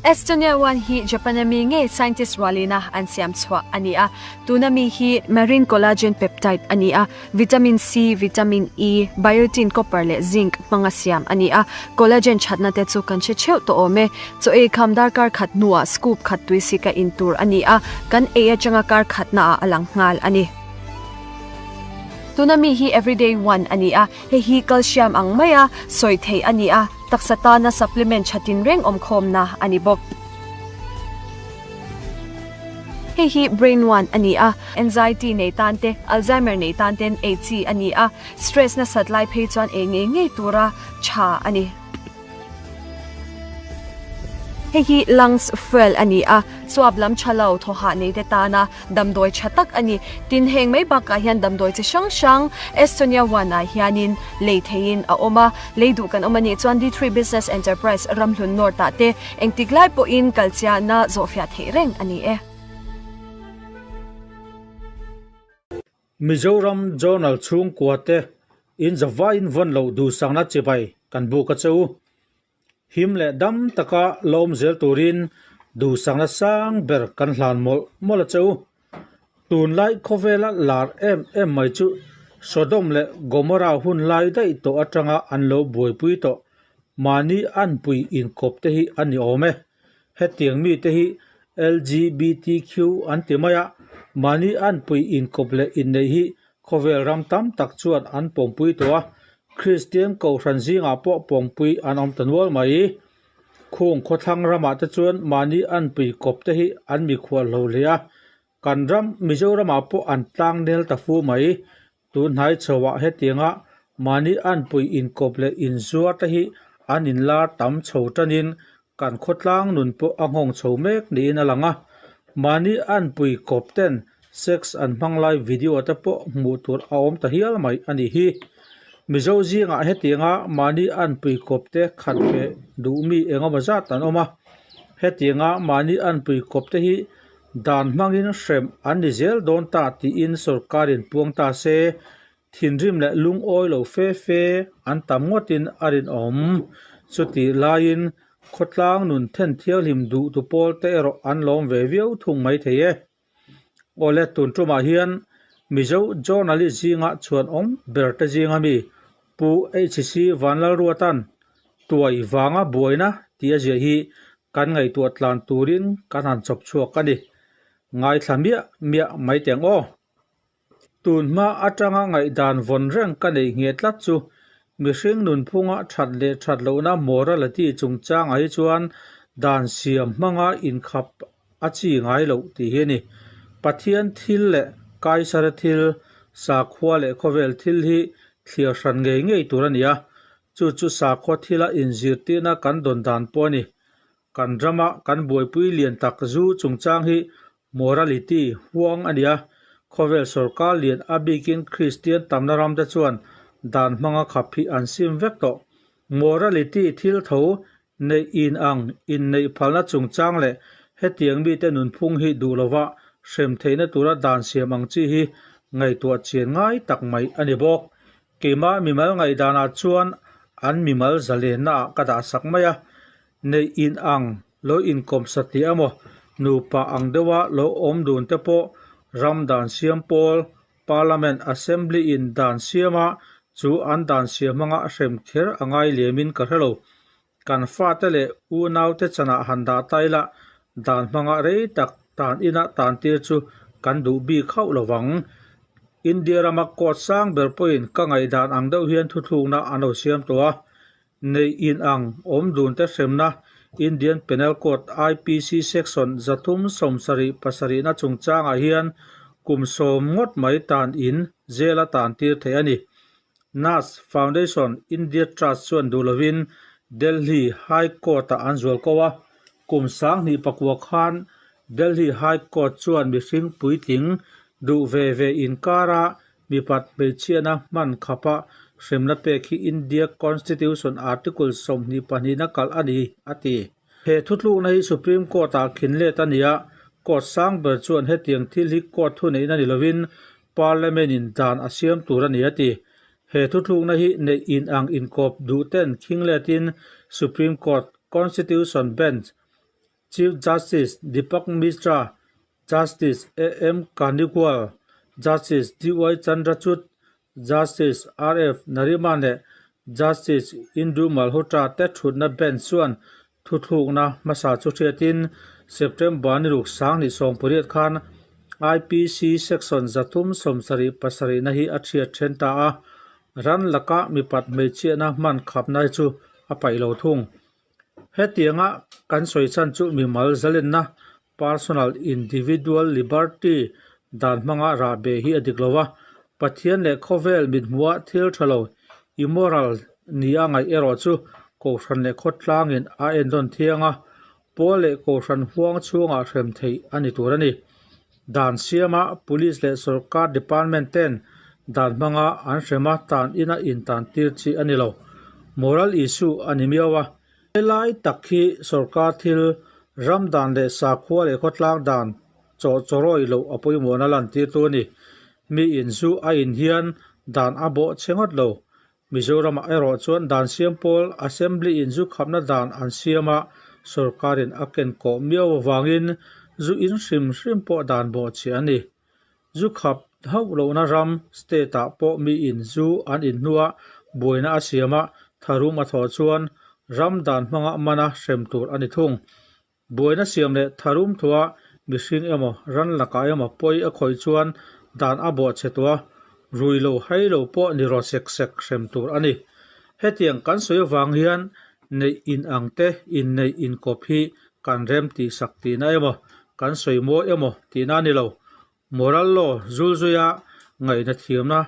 Estonia One hi Japan a mi ngei scientist rualina an siam chhuah a ni a. Tuna mi hi marine collagen peptide a ni a, vitamin C, vitamin E, biotin, copper leh zinc hmanga siam a ni a. Collagen thatna te chu kan hre theuh tawh awm e. Chaw ei kham darkar khat hnuah scoop khat tui sika in tur a ni a, kan ei atanga kar khatnaah a lang nghal a ni. Tuna mi hi Everyday One a ni a, hei hi calcium ang maia sawi theih a ni a, taksa tana supplement tha tinreng awmkhawmna a ni bawk. Hei hi Brain One a ni a, anxiety nei tan te, Alzheimer nei tan ten ei chi a ni a, stress nasat lai phei chuan ei ngei ngei tura tha a ni. Hei hi Lungs Fuel a ni a, chuap lam tha lo thaw hah nei te tana damdawi tha tak a ni. Tin, heng mai bakah hian damdawi chi hrang hrang Estonia One ah hianin lei theihin a awm a, lei duh kan awm a nih chuan D-three Business Enterprise Ramhlun North ah te engtik lai pawhin kalchiahna zawhfiah theih reng a ni e. Mizoram Journal chhungkua te in zavaiin vawn loh duhsakna chibai kan buk a che u. Him leh dam taka la awm zel turin duhsakna sang ber kan hlan mawlh mawlh a che u. Tunlai khawvela lar em em mai chu Sodom leh Gomorrah hun lai daih tawh atanga an lo buaipui tawh mahni anpui inkawp te hi a ni awm e. Hetiang mite hi LGBTQ an ti mai a, mahni anpui inkawp leh inneih hi khawvel ram tam tak chuan an pawmpui tawh a, Kristian kohhran zingah pawh pawmpui an awm ta nual mai. Khung khawthlang ramah te chuan mahni anpui kawp te hi an mikhual hlo hle a, kan ram Mizoramah pawh an tlang nel ta fu mai. Tun hnai chhoah hetianga mahni anpui inkawp leh inzuar te hi an inlar tam chho tanin kan khawtlang nun pawh a nghawng chho mek niin a lang a. Mahni anpui kawp ten sex an hmang lai video te pawh hmuh tur a awm ta hial mai a nih hi. Mizo zingah hetianga mahni anpui kawp te khat ve duh mi engemaw zat an awm a. Hetianga mahni anpui kawp te hi Dan hmangin hrem an ni zel dawn ta tiin sorkarin puang ta se, thinrim leh lungawi lo fe fe an tam ngawtin a rinawm. Chutih laiin khawtlang nun then thianghlim duh tu pawl te erawh an lawm ve viau thung mai thei e. Awle tun tumah hian Mizo journalist zinga chhuan awm ber te zinga mi Pu HC Vanlalruata'n tuai vanga buaina tih a ziah hi Kan ngaihtuah tlan turin kan han chawp chhuak a ni. Ngaithla miah miah mai teh ang aw. Tun hma atanga ngaihdan vawn reng ka neih ngheh tlat chu mihring nunphunga that leh that lohna morality chungchangah hi chuan dan siam hmanga inkhap a chi ngai loh tih hi a ni. Pathian thil leh Kaisara thil, sakhua leh khawvel thil hi thliar hran ngei ngei tur a ni a, Chu chu sakhaw thila inzirtirna kan dawn dan pawh a ni. Kan rama kan buaipui lian tak zu chungchang hi morality huang a ni a, khawvel sorkar lian a bikin Kristian tamna ramte chuan dan hmanga khap hi an sim vek tawh. Morality thil tho neih in ang inneih phalna chungchang leh hetiang mite nunphung hi duh lova hrem theihna tura dan siam ang chi hi ngaihtuah chian ngai tak mai a ni bawk. Keimah mimal ngaihdanah chuan an mimal zalennaah ka dah sak mai a, neih in ang lo inkawm satliah emaw, nupa ang deuha lo awm dun te pawh ram dan siam pawl, Parliament Assembly in dan siama chu an dan siam hmanga hrem kher a ngai liamin ka hre lo. Kan fate leh unaute chanah han dah ta ila, dan hmanga rei tak tan ina tan tir chu kan duh bik hauh lo vang. India rama court sang ber pawhin ka ngaihdan ang deuh hian thuthlukna an lo siam tawh a, neih in ang awm dun te hremna Indian Penal Code IPC Section 377 na chungchangah hian kum 10 ngawt mai tan in jail a tan tir theih a ni. Nas Foundation India Trust chuan duh lovin Delhi High Court-ah an zual ko a, kum 2009 khan Delhi High Court chuan mihring puitling duh ve ve inkara mipat hmeichhiatna hman khapa hremna pek hi India Constitution Article 22 na kalh a ni, a ti. He thutlukna hi Supreme Court-ah khin let a ni a, Court sang ber chuan hetiang thil hi court thuneihna ni lovin Parliament-in dan a siam tur a ni a ti. He thutlukna hi neih in ang inkawp duh ten khing letin Supreme Court Constitution Bench Chief Justice Deepak Misra, Justice AM Khanwilkar, Justice DY Chandrachud, Justice RF Nariman leh Justice Indu Malhotra te thutna bench chuan thuthlukna hmasa chu hriatin September ni ruk 2018 khan IPC Section 377 na hi a thiat then ta a, ran laka mipat hmeichhiahna hman khapna hi chu a paih lo thung. Hetianga kan sawi chhan chu mimal zalenna, personal individual liberty, dan hmanga rah beh hi a dik lo a, Pathian leh khawvel mithmuha thil tha lo, immoral, nia ngaih erawh chu Kohhran leh khawtlangin a endawn thiang a, pawl leh Kohhran huang chhungah hrem theih a ni tur a ni. Dan siama Police leh Sorkar Department ten dan hmanga an hrema tan ina intan tir chi a ni lo. Moral issue a ni miau a. Helai tak hi sorkar thil, ram dan leh sakhua leh khawtlang dan chawh chawrawi loh a pawimawhna lantirtu a ni. Mi in zu a in hian dan a bawh che ngawt lo. Mizoramah erawh chuan dan siam pawl Assembly in zu khapna dan an siam a, sorkarin a ken kawh miau avangin zu in hrim hrim pawh dan bawh chhiah a ni. Zu khap hauh lohna ram state ah pawh mi in zu an in hnua buaina a siam a, tharum a thawh chuan ram dan hmanga mana hrem tur a ni thung. Buaina siam leh tharum thua mihring emaw ran lakah emaw pawi a khawih chuan dan a bawh chhe tawh a, rui lo hai lo pawh ni rawh sek sek hrem tur a ni. Hetiang kan sawi avang hian neih in ang te inneih inkawp hi kan rem tih sak tihna emaw kan sawi mawi emaw tihna a ni lo. Moral law zulzuia ngaihna thiamna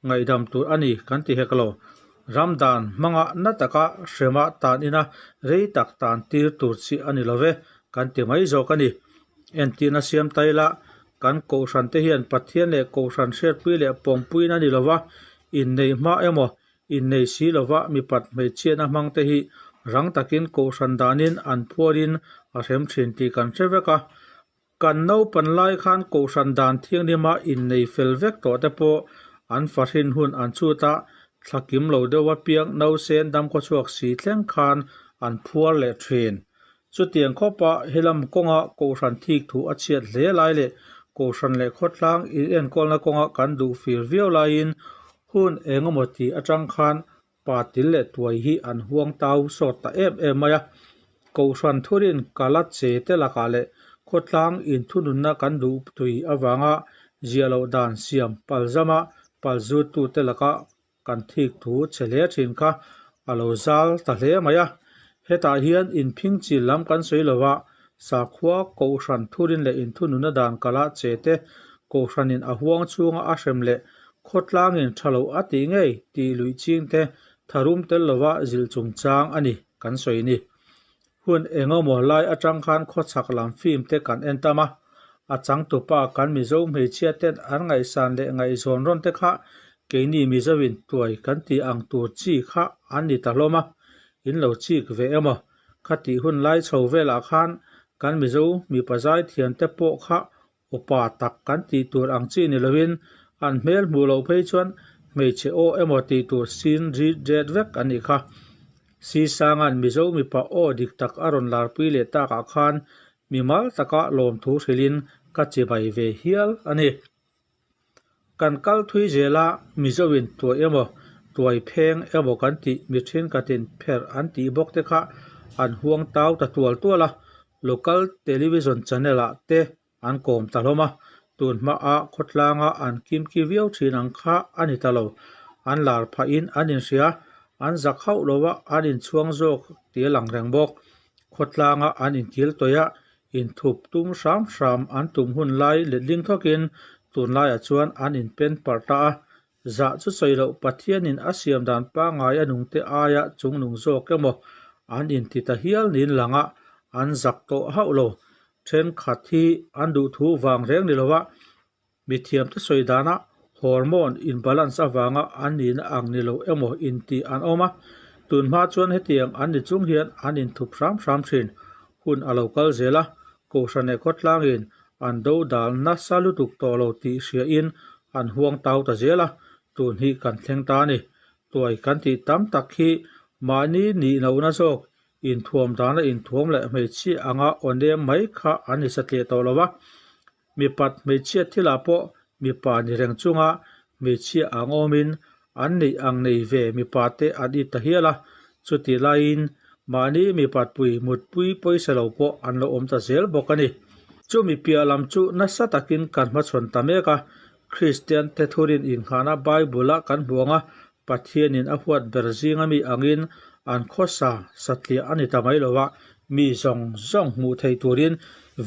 ngaihdam tur a ni kan ti hek lo. Ram dan hmanga na taka hrema tan ina rei tak tan tir tur chi a ni lo ve kan ti mai zawk a ni. Entirna siam ta ila kan Kohhran te hian Pathian leh Kohhran hriatpui leh pawmpuina ni lova inneih hma emaw innei si lova mipat hmeichhiatna hmang te hi rang takin Kohhran danin an phuarin a hrem thin tih kan hre vek a. Kan naupan lai khan Kohhran dan thianghlima innei fel vek tawh te pawh an fahrin hun an chhut a, thla kim lo deuh apiang nausen damkhawchhuak si thleng khan an phuar leh thin. Chutiang khawpa helam kawnga Kohhran thik thu a chhiat hle lai leh Kohhran leh khawtlang inenkawlna kawnga kan duh fir viau laiin hun eng emaw tih atang khan pa til leh tuai hi an huang tau sawt ta em em mai a. Kohhran thurin kala che te lakah leh khawtlang inthununna kan duh tui avanga ziah loh dan siam palzama palzutute laka kan thik thu chhe hle thin kha a lo zal ta hle mai a. Hetah hian inphing chil lam kan sawi lo va, sakhua Kohhran thurin leh inthununna dan kala che te Kohhranin a huang chhunga a hrem leh khawtlangin tha lo a tih ngei tih luih ching te tharum tel lova zilh chungchang a ni kan sawi ni. Hun engemaw lai atang khan khawchhak lam film te kan en tam a, a changtupa kan Mizo hmeichhia ten an ngaihsan leh ngaihzawn rawn te kha keini Mizoin tuai kan tih ang tur chi kha an ni ta hlawm a, in lo chik ve emaw kha tih hun lai chho velah khan kan Mizo mipa zaithiam te pawh kha Upa tak kan tih tur ang chi ni loin an hmel hmuh loh phei chuan hmeichhe aw emaw tih tur sin rit ret vek a nih kha. Sisanga'n Mizo mipa aw dik tak a rawn larpui leh takah khan mimal taka lawmthu hrilhin ka chibai ve hial a ni. Kan kal thui zela Mizoin tuai emaw, tuai pheng emaw kan tih mi thenkhatin pherh an tih bawk te kha an huang tau ta tual tual a, local television channel ah te an kawm ta hlawm a, tun hmaah khawtlanga an kimki viau thin ang kha a ni ta lo. An lar phahin an inhria, an zak hauh lo a, an inchhuang zawk tih a lang reng bawk. Khawtlanga an inkil tawih a, Inthup tum hram hram an tum hun lai letling thawkin tunlaiah chuan an inpen parh ta a, zah chu sawi loh Pathianin a siam dan pangngai a nungte aia chungnung zawk emaw an inti ta hial niin langah an zak tawh hauh lo. Thenkhat hi an duhthu vang reng ni lova Mithiamte sawi danah hormone imbalance avanga an nihna ang ni lo emaw intih an awm a, tunhma chuan hetiang an ni chung hian an inthup hram hram thin. Hun a lo kal zel a, Kohhran leh khawtlangin an do dal nasa lutuk tawh lo tih hriain an huang tau ta zel a, tun hi kan thleng ta a ni. Tuai kan tih tam tak hi mahni nih lohna zawk. Inthuam dana inthuam leh hmeichhia anga aw nem mai kha an ni satliah tawh lo a. Mipat hmeichhia thilah pawh mipa ni reng chunga hmeichhia ang awmin an neih ang nei ve mipa te an it ta hial a. Chutih laiin mahni mipatpui mutpui pawisa lo pawh an lo awm ta zel bawk a ni. Chumi piah lam chu nasa takin kan hmachhawn ta mek a, Kristian te thurin inghahna Bible-a kan hmu ang a, Pathianin a huat ber zinga mi angin an khawsa satliah a ni ta mai lo a, mi zawng zawng hmuh theih turin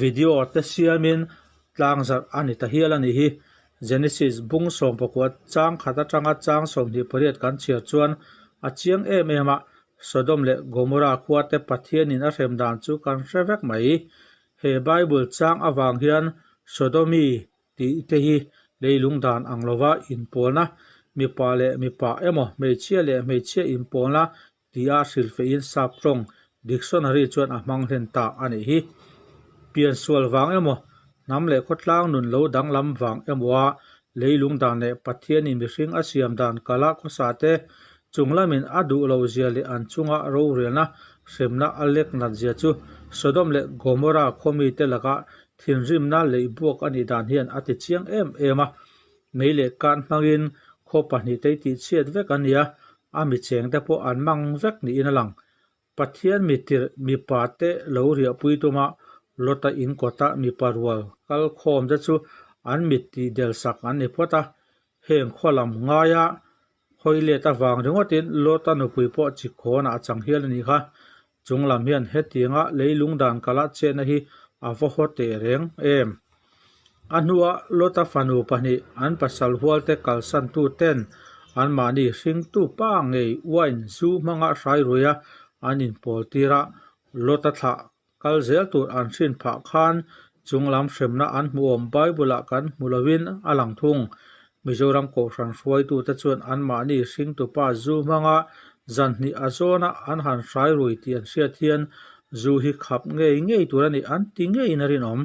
video te siamin tlangzarh a ni ta hial a nih hi. Genesis bung 18 chang khat atanga chang 28 kan chhiar chuan a chiang em em a, Sodom leh Gomorrah khua te Pathianin a hrem dan chu kan hre vek mai. He Bible chang avang hian Sodomi tih te hi leilung dan ang lova inpawlna, mipa leh mipa emaw hmeichhia leh hmeichhia inpawlna tia hrilhfeihin sap tawng dictionary chuan a hmang hlen ta a nih hi. Piansual vang emaw, hnam leh khawtlang nun lo danglam vang emawa leilung dan leh Pathianin mihring a siam dan kala khawsa te chunglamin a duh loh zia leh an chunga rorelna hremna a lek nat zia chu Sodom leh Gomorrah khawmite laka Thinrimna leih buak a nih dan hian a ti chiang em em a, mei leh kan hmangin khaw pahnih te tih chhiat vek a nia, a mi cheng te pawh an mang vek niin a lang. Pathian mi tirh mipa te lo riahpui tuma Lota in kawta mipa rual kal khawm te chu an mit tih del sak an ni phawt a, heng khaw lam ngaia hawi let avang ringawtin Lota nupui pawh chikhawnah a chang hial a nih kha. Chung lam hian hetianga leilung dan kala chetna hi a va haw teh reng em? A hnuah Lota fanu pahnih an pasal hualte kalsantu ten anmahni hringtu pa ngei wine zu hmanga hrai ruia an inpawl tir a, Lota thlah kal zel tur an hrin phah khan chung lam hremna an hmuhawm Bible-ah kan hmu lovin a lang thung. Mizoram Kohhran hruaitute chuan anmahni hringtupa zu hmanga zanhnih a zawna an han hrai rui tih an hriat hian zu hi khap ngei ngei tur a ni an ti ngeiin a rinawm.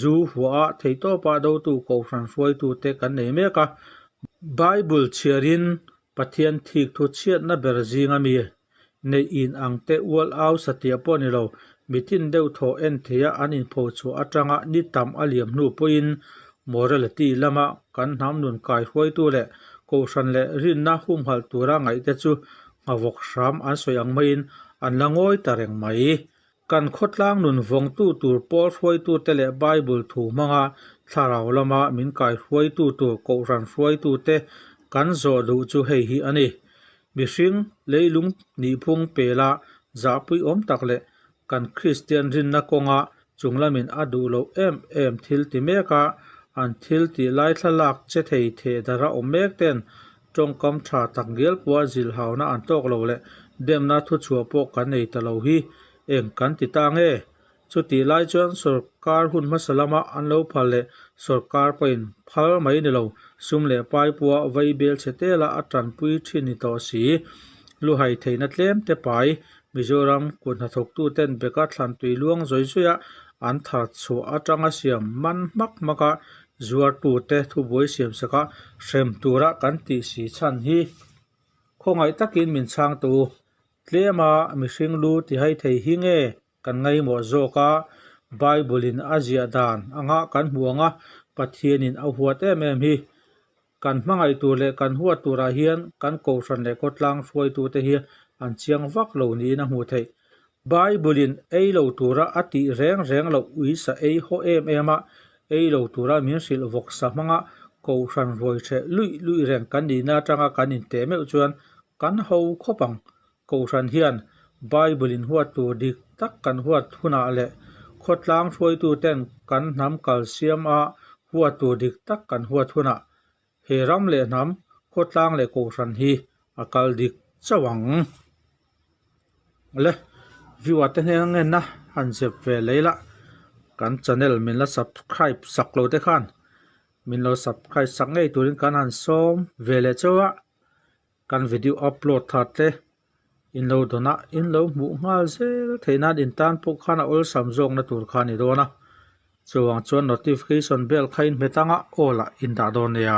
Zu huaha theihtawpa dotu Kohhran hruaitute kan nei mek a. Bible chhiarin Pathian thikthu chhiatna ber zinga mi neih in ang te ual au satliah pawh ni lo, mitin deuh thaw en theia an inpho chhuah atanga ni tam a liam hnu pawhin morality lama kan hnam nun kaihruaitu leh kohhran leh rinna humhalh tura ngaihte chu nghavawk hram an sawi ang maiin an la ngawi ta reng mai. Kan khawtlang nun vawngtu tur pawl hruaitute leh Bible thu hmanga thlarau lama min kaihruaitu tur kohhran hruaitute kan zawh duh chu hei hi a ni. Mihring leilung nihphung pela zahpui awm tak leh kan Kristian rinna kawnga chunglamin a duh loh em em thil ti mek a, an thil tih lai thlalak che thei theh dara awm mek ten tawngkam tha tak ngial pawha zilhauna an tawk lo leh demna thuchhuah pawh kan nei ta lo hi eng kan ti ta nge? Chutih lai chuan sorkar hun hmasa lama an lo phal leh sorkar pawhin phal mai ni lo, sum leh pai pawha vai bel chhe tela a tanpui thin ni tawh si. Luhai theihna tlem te pai Mizoram kut hnathawktuten beka thlan tui luang zawi zawia an thar chhuah atanga siam man hmak hmak a, zuartute thubuai siam saka hrem tura kan tih si chhan hi khawngaih takin min chhang tawh u. Tlema mihring lu tihai thei hi nge kan ngaimawh zawk a, Bible-in a ziah dan anga kan hmu ang a, Pathianin a huat em em hi. Kan hmangaih tur leh kan huat turah hian kan kohhran leh khawtlang hruaitute hi an chiang vak lo niin a hmuh theih. Bible-in ei lo tura a tih reng reng loh uisa ei haw em em a, ei lo tura min hrilh vawksa hmanga kohhran ruai ṭheh luih luih reng kan nihna atanga kan inteh meuh chuan kan ho khawp ang. Kohhran hian Bible-in huat tur dik tak kan huat hunah leh khawtlang hruaituten kan hnam kal siam a huat tur dik tak kan huat hunah he ram leh hnam, khawtlang leh kohhran hi a kal dik chauh ang. Le, viewer te hnena ngenna han zep ve lei la, kan channel min la subscribe sak lo te khan min lo subscribe sak ngei turin kan han sawm ve leh chauh a. Kan video upload that te in lo dawn a, in lo hmuh nghal zel theih nan in tan pawh khan a awlsam zawkna tur kha a ni dawn a. Chuvang chuan notification bell kha in hmet anga aw lah in dah dawn nia.